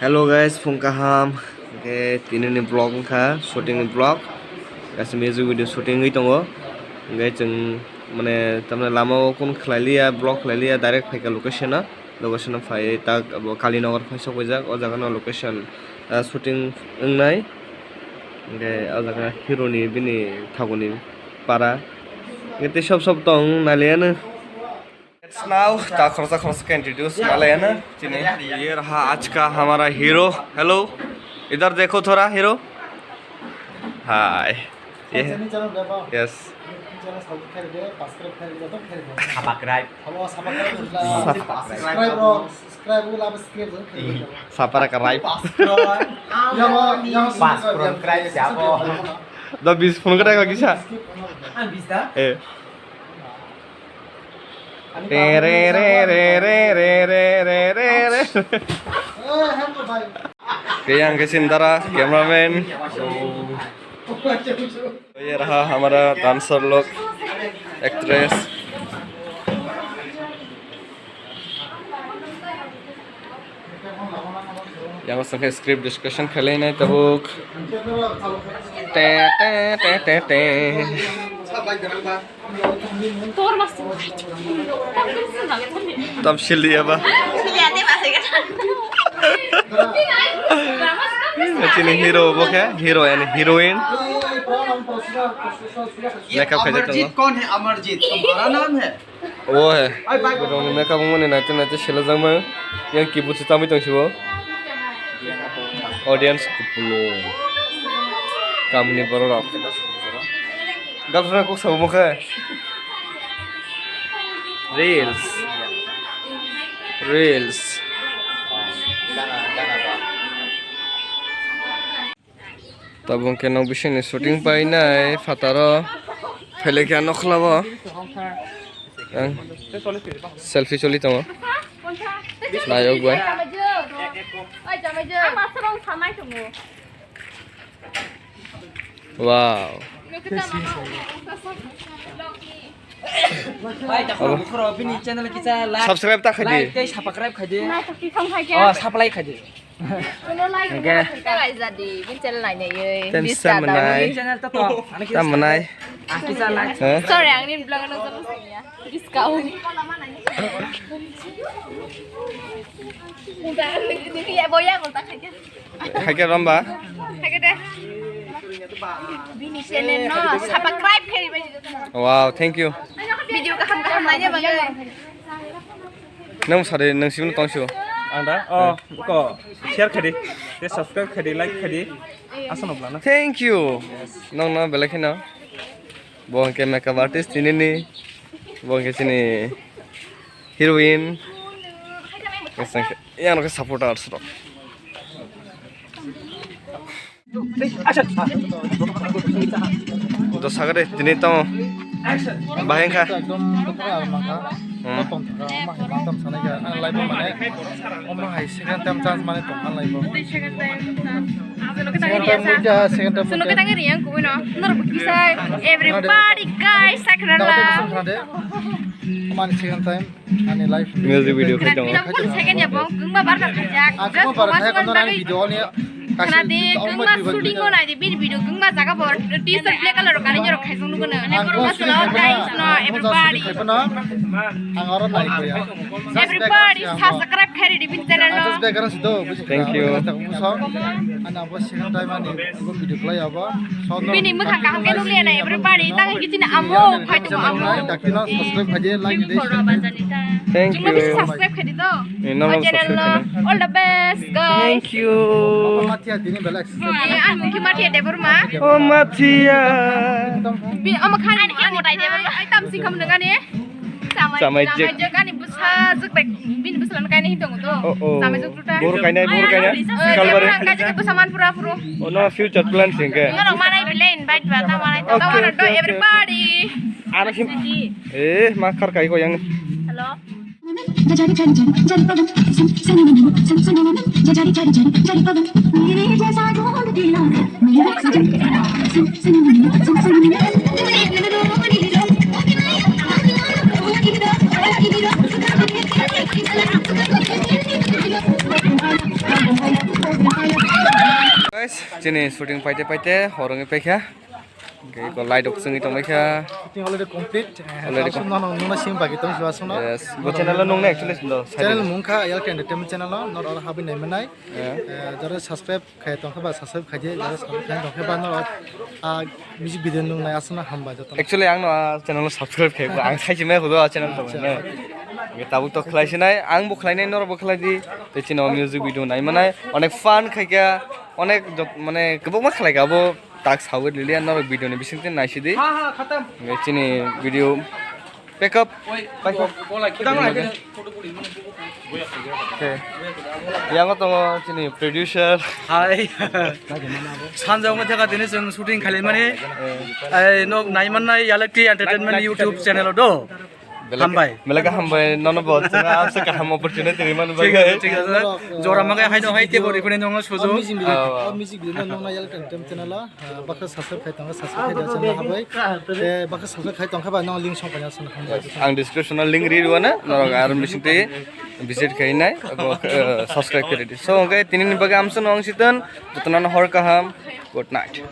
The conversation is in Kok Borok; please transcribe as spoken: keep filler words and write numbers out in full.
Hello guys, phung kaham. Hwnkhe tini ni vlog wngkha shooting ni vlog. Kaisa music video shooting wngwi tongo. Hwnkhe chwng mane tamni lama o kun khlai liya, vlog khlai liya, direct phaikha location o. Location o phai tak abo Kalinagar phai sok wijak, o jaga no location, ah, shooting wngnai. Hwnkhe o jaga hero ni bini thaguni para. Hwnkhe tei sob sob tong nai liya no. Now, ta khoroksa khoroksa khe introduce ma lai ano, chini. Ye raha aaj ka hamara hero. Hello, idhar dekho thoda, hero. Hi. Ye. Yes. Sapakrai. Sapakrai. Sapakrai. Sapara karai. Pas pro krai siya bo. Da bis phone kata kisa. Ang bis da? Eh. Re, re, re. Khe yang khe sindara, cameraman. Ye raha hamara dancer log, actress. Yang sengkhe script discussion khlai nai tabuk. Te, te, te, te, te. Tor mas. Tam sili ya ba. Chini hero bo khe, hero and heroine. Makeup khaijak tongo. Amarjit, kaun hai Amarjit? Tumhara naam hai? O hai. Ai, bai, bai. Borokni makeup wngmani naitwi naitwi silajakma. Yang keyboard se chamwi tong sibo. Audience kupulung. Kamni borok rok. Girlfriend kok sabo mokhe. Reels. Reels. Tabuk khe nok bisingni shooting painai phataro phailai khe nokhlabo. Ang selfie choli tongo. Nayok bai. Wow. Bai, takhuk bukhoro bini channel kisa like, subscribe ta khaidi. Like tei subscribe khaidi. Oh, subscribe khaidi. Hingke. Tension manai. Channel to to. Ani kisa. Tam manai. Ah, kisa like. Hah? Sorry, ang ni vlog ano sama sini ya. Discount. Udah, ini ya boya kontak aja. Hai khe romba. Hai khe de. Bini channel no subscribe khe bai. Wow, thank you. Video kaham kaham nanya bagwi. Nang sari nang sibino tongsu. Ang da? Oh, ko share khaidi, te subscribe khaidi, like khaidi. Asano bla na. Thank you. Nang no belai kheno. Bo hwnkhe makeup artist tinini. Bo hwnkhe chini heroine. Yang no supporters rok. To sagade tini tamo bahai wngkha. Ekdom bwkha almangkha. Hmm. Tongthokha, omo hai mantam sanai kha. Ang life o mane omo hai second time chance mane tongkha life o. Second time wngkha, second time wngkha. Everybody guys, sakna la. Mane second time. Ani life music video khai tongo. Second ya bo, kungba bar kha jak. Just bar kha kono nani video ni. Khna di, kungba shooting o nai di, bini video kungba jaga bo t-shirt black color kani jero khai jong nugo no. Ang ko shooting khai pano. Guys no, everybody. Ang oro nai ko ya. Everybody subscribe khai di bini channel no. Just background sido. Thank you. Ani abo second time ani video khlai abo. Bini mwkhang kaham khe nukliya na everybody, tang hini chini amo phai tongo amo. Dakti no subscribe khaidi, like di. Thank you. Chwngno bisi subscribe khaidi to. Eh, no, no, channel no. Subscribe khaidi. All the best, guys. Thank you. Mathia dini belek. Eh, ang mungki Mathia Debbarma. Oh, Mathia. Bi, omo khan ani, ani, ai tam sing kham nangani. Chamai jek. Chamai jek ani bwsa jek bai bini bwsa lano kainai hinwi tongo to. Oh, oh. Chamai jek tuta. Bor kainai, bor kainai. Eh, kalbari. Kainai jek bwsa man pura puro. Oh, no future plan sing ke. Norok manai bile invite ba ta manai ta. Okay, okay, okay. Everybody. Ano sim. Eh, ma khar kai ko yang. Hello. Chini shooting paite paite hor wngwi paikha. Hwnkhe eko light rok chwngwi tongbaikha. Shooting already complete. Eh, already aswk no, no, nungna simi bagwi tong siwa aswk no. Yes, bo channel o nungna actually silo, channel mung kha L K Entertainment channel o, norok oro habwi naimanai. Yeah. Eh, jara subscribe khai tongkha ba subscribe khaidi, jara subscribe khai tongkha ba norok, ah, music video nungnai aswk no hambai joto. Actually ang no, ah, channel o subscribe khai, ang saisi mai hudo, ah, channel tong ne. Nge tabuk to khlai sinai, ang bo khlai nai, norok bo khlai di. Te chini o music video naimanai, onek fun khaikha, onek jot-, mane kwbangma khlaikha abo. Tak sawi lilia norok video ni bising tin naisidi. Ha, ha, khatam. Nge chini video pack up. Oi, pack up. Bola, kita mana? Okay. Yang tongo chini producer. Hai. Sanjak wngna thaka tini chwng shooting khalimani. Eh. Ai, nok naimannai Yalakti Entertainment YouTube channel o do. Belai Hambai. Belai khe hambai, nono bo chwngno amsa kaham opportunity rimani bagwi. Thik ache, thik ache. Jora magai haino hai tebo rikuni nongo suju. O music video, Oh. O music video no nongna Yalakti Entertainment channel o, ah, bakha subscribe khai tongo, subscribe khai da channel hambai. Te bakha subscribe khai tongkha ba nong link song paina song hambai. Ang description o link ri rwna, norok ar bising twi visit khai nai, abo, eh, subscribe khai di. So, okay, tini ni bagwi amsa nong sitan, jotono hor kaham, good night.